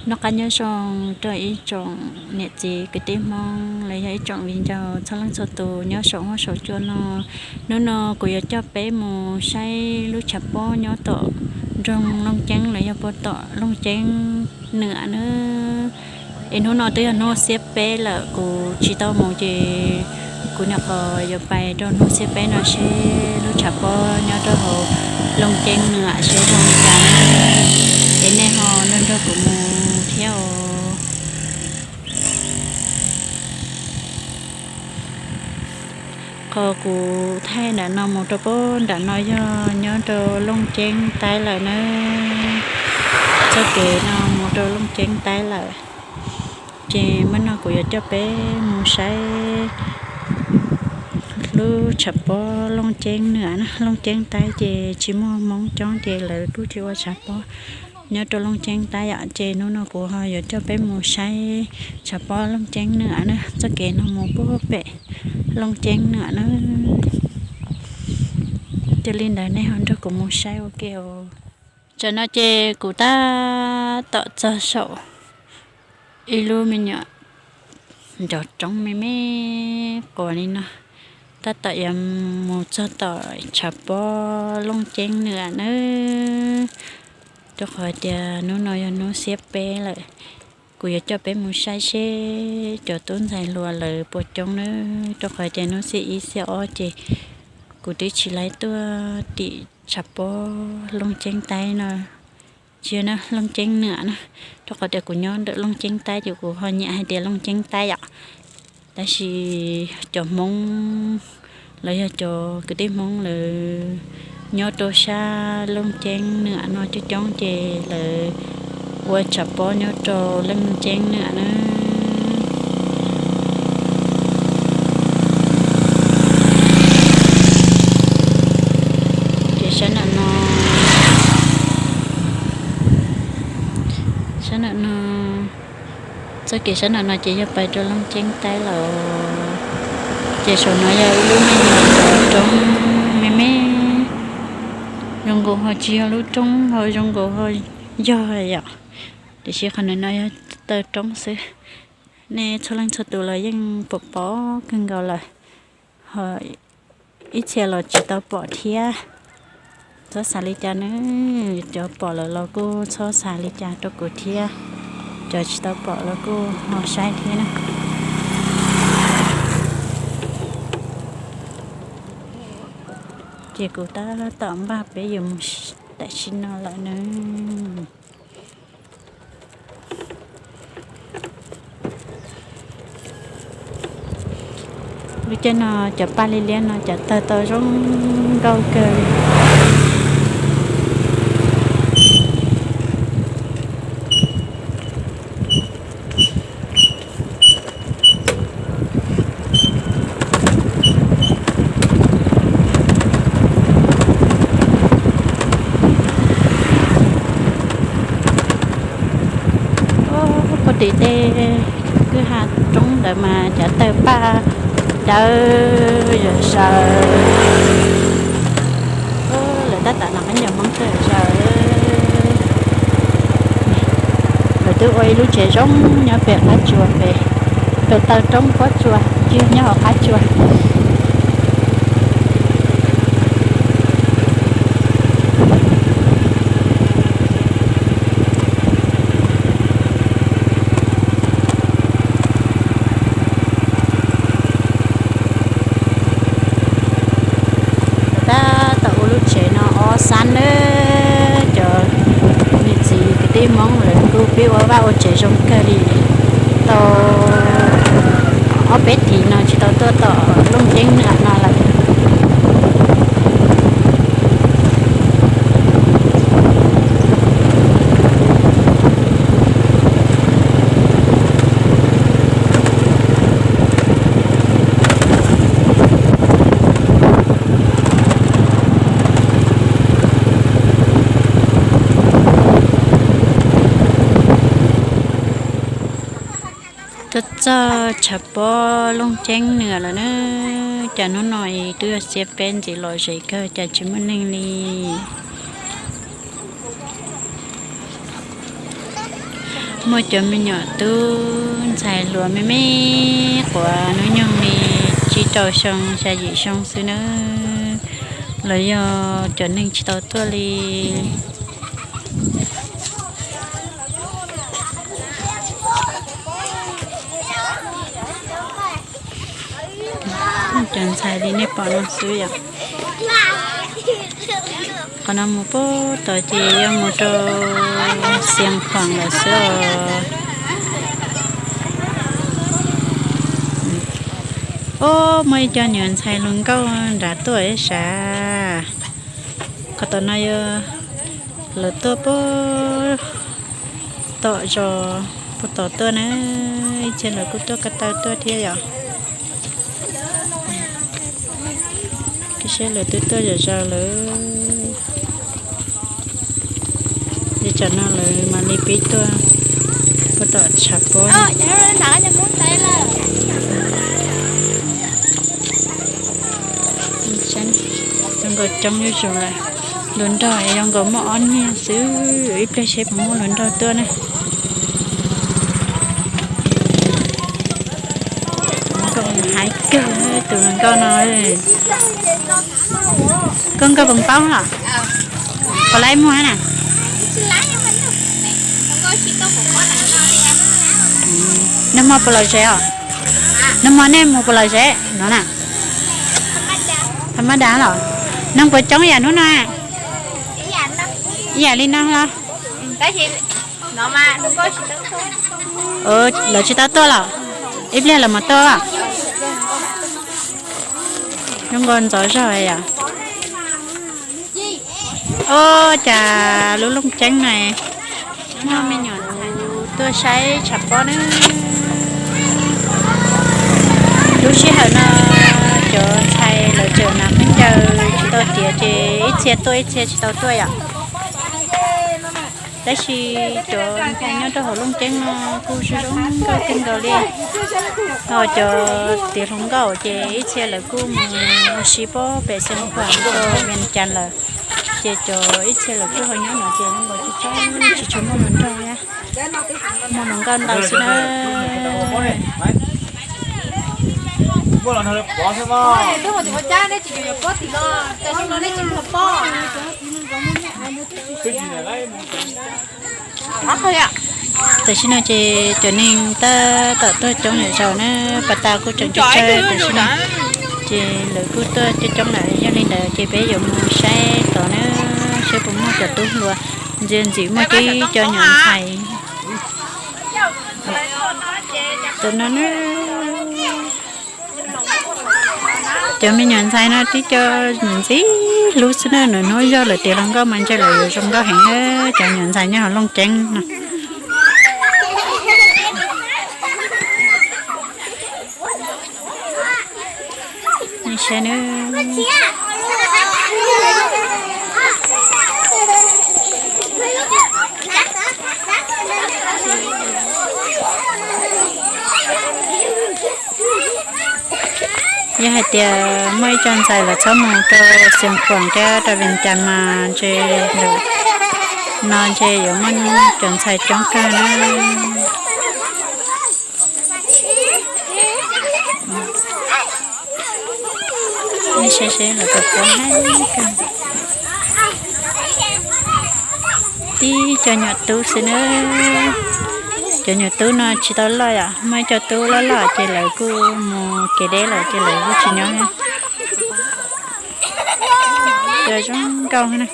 Noj qab nyob zoo rau ib tsoom niam txiv kwv tij Hmoob los yog ib tsoom viv ncaus txhua leej txhua tus nyob saum huab saum cua no. Hnub no kuv yuav coj peb mus saib lub tshav pob nyob tom nroog Looj Ceeb los yog puag tom Looj Ceeb Nwam nawb. Es hnub no twb yog hnub xiab peb lawm kuv tsis tau mus ces kuv nyuam qhuav yuav pais rau hnub xiab peb no seb lub tshav pob nyob rau hauv Looj Ceeb Nwam seb zoo li cas na. Es nej ho nrog nrog kuv mus thiab os. Qhov kuv thaij nram no mus rau puag nram no yog nyob rau Looj Ceeb Taib lawm na. Txoj kev no mus rau Looj Ceeb Taib lawm. Ces hnub no kuv yuav coj peb mus saib lub tshav pob Looj Ceeb Nwam na. Looj Ceeb Taib ces tsis muaj Hmoob coob ces lawv kuj tsis ua tshav pob nyob rau Looj Ceeb Taib yom. Ces hnub no kuv ho yuav coj peb mus saib tshav pob Looj Ceeb Nwam na. Txoj kev no mus puag pem Looj Ceeb Nwam na. Ces li ntawd nej ho nrog kuv mus saib ua ke os. Tsam no ces kuv tab tom txog saum ib lub me nyuam ncov roob me me quas li no, tab tom yuav mus txog tom tshav pob Looj Ceeb Nwam nawb. Rau qhov tias hnub no yog hnub xiab peb lawm, kuv yuav coj peb mus saib seb cov tub ntxhais hluas lawv puas coob nawb. Rau qhov tias hnub xiab ib xiab ob ces kuv twb tsis laib tuaj tim tshav pob Looj Ceeb Taib no, tsis yog na, Looj Ceeb Nwam na. Rau qhov tias kuv nyob ntawm Looj Ceeb Taib ces kuv ho nyiam hais tias Looj Ceeb Taib yom. Tab sis cov Hmoob los yog cov kwv tij Hmoob lawv nyob rau sab Looj Ceeb Nwam no coob coob ces lawv ua tshav pob nyob rau Looj Ceeb Nwam na. Ces sab nram no, sab nram no, txoj kev sab nram no ces yog pais rau Looj Ceeb Taib lawm. Ces saum no yog ib lub me nyuam roob me me, zoo nkaus ho tsis yog lub roob ho zoo nkaus ho yog yom. Tiam sis qhov no yog taw roob xwb, nej txhua leej txhua tus los yeej pom pom kawg nkaus lawm, ho ib txhia los tsis tau pom thiab. Txhob xav li cas nawb, cov pom lawm los kuj txhob xav li cas rau kuv thiab, cov tsis tau pom los kuj ho saib thiab na. Ces kuv tab tom npaj peb yuav mus tam sim no lawm nawb. Lub caij no cov paj liab liab no cov tawg tau zoo nkauj kawg li. Puag tim tej kwj ha roob ntawd mas cov tawg paj dawb zog saw. Lawv tab tom noj qab ncaws Hmoob tawg zaws. Lawv twb ua ib lub tsev zoo nyob pem qab tsuas pem, pem taw roob pob tsuas, tsis yog nyob hauv qab tsuas. Tab tom ua lub tsev no ob xab nawb, cov niam txiv kwv tij Hmoob lawv kuj pib ua vaj ua tsev zoo kawg li. Tau ob peb hlis no tsis tau tuaj tom Looj Ceeb Nwam no lawm. Tuaj txog tshav pob Looj Ceeb Nwam lawm na. Cas hnub no es twb yog xiab peb ntxiv los ze kawg cas tsis muaj neeg li. Muaj cov me nyuam tub ntxhais hluas me me quav hnub nyoog li tsib rau xyoo xya yim xyoo xwb nawb, los yog cov neeg tsis tau tuaj li. Cov ntxhais li nej pom no xwb yom. Qhov no mus puag tod ces yuav mus rau Xiav Khuam lawm xwb os. Ob, muaj ib co nyuam ntxhais hluas nkauj nrad tuaj ib sav. Qhov tom no yog lawv tuaj puag tom zos puag tod tuaj na, ib txhia lawv kuj tuaj ko taw tuaj thiab yom. Saib lawv twb tuaj zom zaws lawm. Li tsam no lawv mam li pib tuaj puag tom tshav pob. Zoo nkaus coob zuj zus lawm. Hluas nraug zoo nkaus muaj ob niag xwb, ib pliag seb puas muaj hluas nraug tuaj na. Nkauj heev kawg tus hluas nkauj no. Koj nkauj puas paub los? Puas laib muag na? Nag hmo puas lom zem os? Nag hmo nej mus puas lom zem no na? Tha mab das los? Neeg puas coob yam hnub no? Ib yam li no los? Lawv tsis tau tuaj los? Ib pliag lawv mam tuaj. Zoo nkaus ntxov zog yom. Ob, cas lub Looj Ceeb no muaj me nyuam ntxhais tuaj saib tshav pob na. Lub sij hawm no cov ntxhais lawv tseem hnav khaub ncaws tsis tau tiav ces ib txhia tuaj ib txhia tsis tau tuaj yom. Tab sis cov ntxhais nyob rau hauv Looj Ceeb no kuj zoo zoo nkauj kawg nkaus li. Ho cov tiav hluas nkauj ces ib txhia lawv kuj mus ua si pob pem Xeev Khuam rau Vias Cas lawm. Ces cov ib txhia lawv kuj ho nyob no ces zoo nkaus tsis tshua muaj hluas nraug thiab. Muaj hluas nkauj ntau xwb na. Tam sim no ces cov neeg tab tom tuaj coob zom zaws na, pas tas kuj tseem tsawg tam sim no. Ces lawv kuj tuaj coob coob lawm, yog li ntawd ces peb yuav mus saib tod na, saib puas muaj cov tub hluas. Ntxiv ntxim muaj tib co nyuam ntxhais tam no na. Cov me nyuam ntxhais no tib co ntxim hlub xwb na, nws hnub zog lawm tiav hluas nkauj mas ntshe lawv yuav zoo nkauj heev na, cov nyuam ntxhais nyob hauv Looj Ceeb no. Nej saib nawb. Yog hais tias muaj ib co ntxhais lawv txhob mus rau Xeev Khuam thiab rau Vias Cas mas ntshe lawm no ntshe yuav muaj cov ntxhais coob kawg na. Nej saib seb lawv puas pab kawg. Tib co nyuam tub xwb na. Cov nyuam tub no tsis tau loj yom, muaj ib co tub loj loj ces lawv kuj mus kev deb lawm ces lawv kuj tsis nyob na. Cov zoo nkauj na.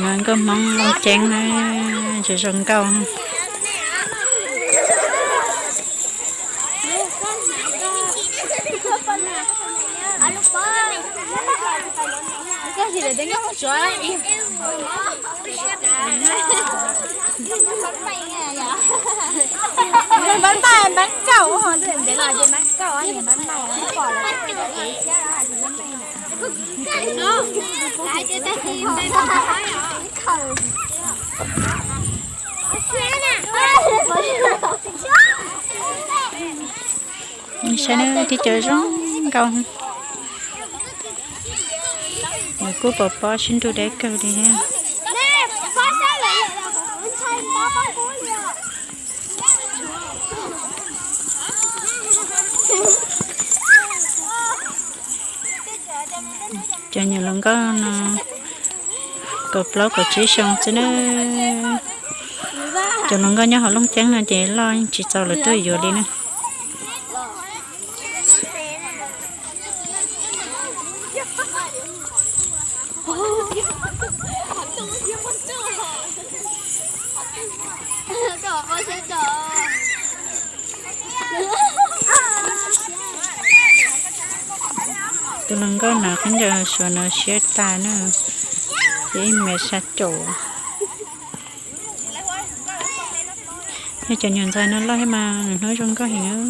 No nkauj Hmoob Looj Ceeb na, zoo zoo nkauj. Npab npab npab kauj, ntev los ces npab kauj, npab npab pom lawm. Saib na, tib co zoo nkauj. Nws kuj pos pob sib nrug deb kawg li thiab. Cov nyuam hluas nkauj no kaum plaub kaum tsib xyoo xwb na. Cov hluas nkauj nyob hauv Looj Ceeb no ces loj yeej tsis txaus lawv tuaj yuav li na. Tus hluas nkauj no khaub ncaws suav no siab tag na, ces ib me sab caum. Yog cov nyuam ntxhais no loj thiab mas nws hnub zoo nkauj heev.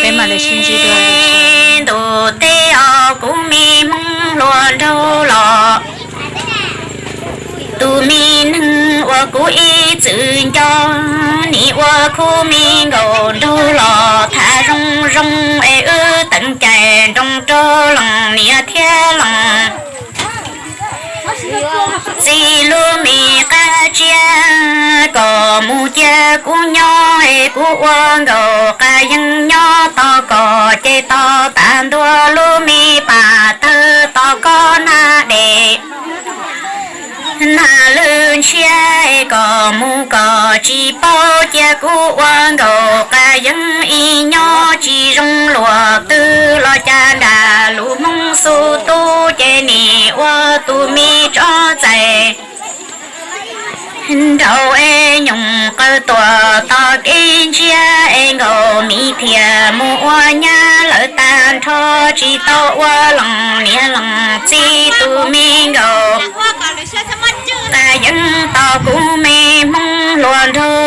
Peb mam li sib ntsib dua. Ntuj teb os, kuv me Hmoob hluas nraug los, tus me neeg uas kuv ib txwm nco, nim ua khub me nkauj nraug los tham zoo zoo es wb teev cai nroo rau leej niam thiab leej txiv lub me qab tsiab kom mus cia kuv nyob es kuv ua nkauj qas yeeb nyob tos koj ces tos tas ntua lub me pas tawg tos koj nag dej nag lwj ntshiab es kom mus kom tsis paub cia kuv ua nkauj qas yeeb ib nyob tsis zoo luag twg los cas nram lus Hmoob xub tub ces nim ua tus me tsob txais nraug es nyoos qawj tuam tos kev ntsiab es nkauj mi thiaj mus ua nyab lawm tag nrho tsis tau ua leej niam leej txiv tus me nkauj qas yeeb tos kuv me Hmoob hluas nraug